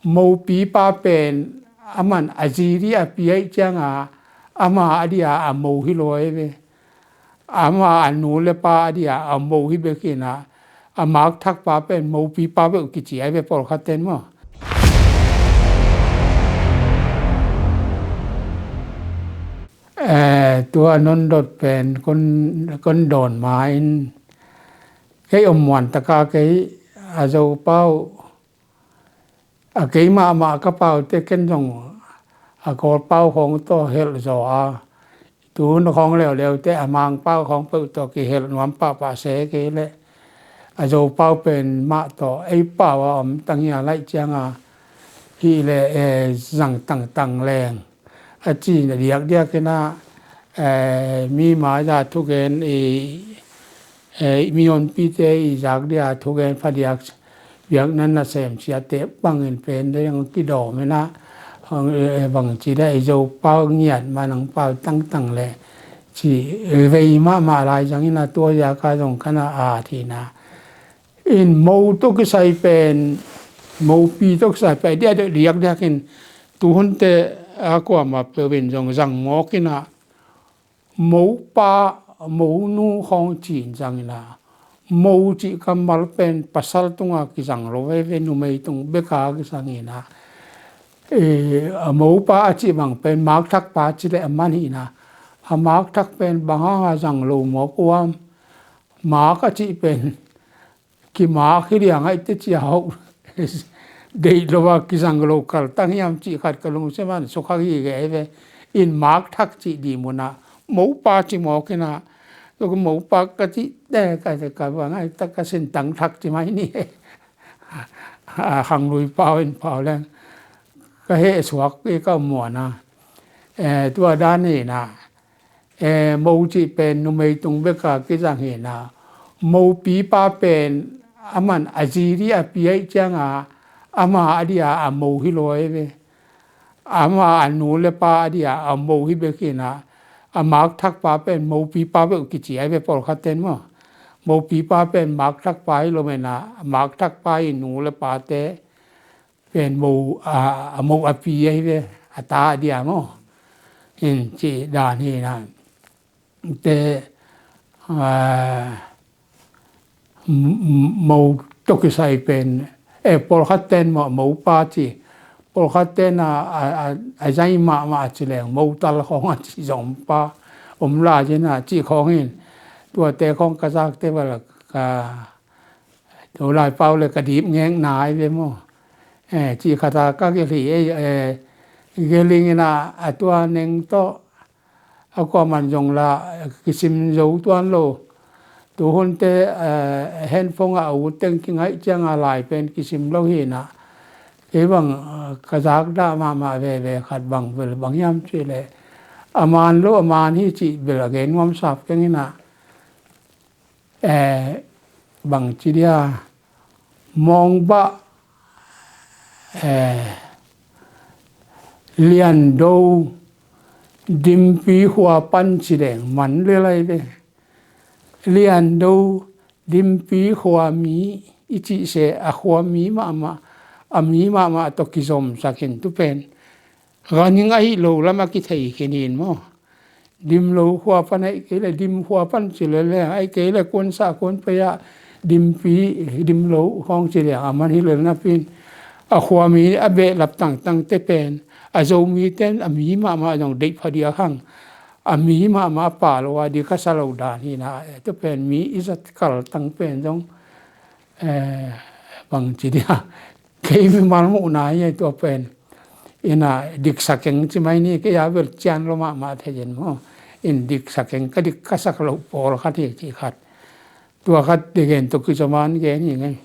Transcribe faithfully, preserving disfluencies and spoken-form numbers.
Mopipa pen aman a zi dih a pi ahih cianga ama a dia a mo hi lo ahi ve. Ama a nu le pa a dia a mo hi bek hi na, a makthakpa pen mopipa beuh kici ahi ve pawlkhat ten maw. Eh, tua nondot pen kon, kon dawn ma in kei om muan taka kei a Zopau a kei mahmah ka paute ken zong a Kawlpau khawng tawh helh zaw a, tuhun khawng leuleu te a Mangpau khawng peuh tawh kihelh nuam pahpah se kei leh a Zopau pen mah tawh ei pau a om tang hi a laih cianga hih leh, eh, zang tangtang leng a ci na diakdiak in ah, eh, mi mai-a thugen i, eh, mi honpite i zak dia thugen phadiak biakna nasem siate bangin pen dei ang kidawm in ah, ang, eh, bangci dia i Zopau ngiat man ang pau tangtang leh ci, eh, vei mahmah lai zangin ah tua ziaka zong ka na at hi na. In mo tawh kisai pen, mopi tawh kisai pen dia diakdiakin tuhunte a kuamah peuh in zong zang mawk in ah, mopa monu khawng ci-in zang in ah, mo cih kammal pen pasal tunga kizang lo veve, numei tung beka kizang in ah, eh, a mopa a cih bang pen makthakpa ci leh a man hi na, a makthak pen bang hanga zang lo mawk uam, mak a cih pen kimak hi liang aih te ci a hoh deih lo a kizang lo kaltang hiam cih khat ka lungsim ah sukha gige ahi ve. In makthak cih dih mun ah mopa ci mawk in ah, mopa ka cih te ka, ka bang aih tak ka sintang thak ci mai ni. A khanglui pau in pau leng ka heh suak i ka muan a, eh, tua dan hi na. Eh, mo cih pen numei tung beka kizang hi na, mopipa pen aman a zi dih a pi ahih cianga ama a dia a mo hi lo ahi ve. Ama a nu le pa a dia a mo hi bek hi na, a makthakpa pen mopipa beuh kici ahi ve pawlkhat ten maw. Mopipa pen makthakpa hi lo mena, a makthakpa i nu le pate pen mo, a, a mo a pi ahi ve, a ta a dia maw. In cih dan hi na. Te, a, m-, m-, mo tawh kisai pen, eh, pawlkhat ten maw, mopa ci. Pawlkhat ten a, a, a, a zai mahmah ci leng, motal khawng a ci zong pa om lai ci na, cih khawng in. Tuate khawng ka zakte val ka, tu lai pau le ka dip ngek nai ve maw. Eh, cih khata ka gelh hi, eh, eh, gelh ing in a, a tua neng tawh a kuaman zong la kisim zo tuan lo. Tuhunte, eh, handphone ah a ut teng kingaih cianga lai pen kisim lo hi na. Kei bang, eh, ka zakdah mahmah veve khat bang vel bang hiam cih leh a man lo a man hi cih bel a gen nuam sap keng in a. Eh, bangci dia, Mawng Bah, eh, Liando, Dimpi khua pan ci leng man lel ahi ve. Liando, Dimpi khuami i cih se a khuami mahmah, a mi mahmah tawh kizomsak in tu pen. Ganhing ahi lo lam a kithei khin in maw. Dimlo khua pan aih kei le, Dim khua pan ci le le, aih kei le, kuansah kuan pei ah, Dimpi, Dimlo khawng ci le, a man hi le napin. A khuami a behlap tangtang te pen, a Zomi ten, a mi mahmah zong deih phadiak hang. A mi mahmah a pah lo a, di ka sa lo dan hi na, te pen mi i zat kaltang pen zong, eh, bangci dia. Kei mimal muhna hi tua pen. Ina diksa keng ci mai ni, kei a bel cian lo mahmah thei in maw. In diksa keng ka dik ka sak lo pawl khat hi ci khat. Tua khat di gen tuk ki coman gen hi ngei.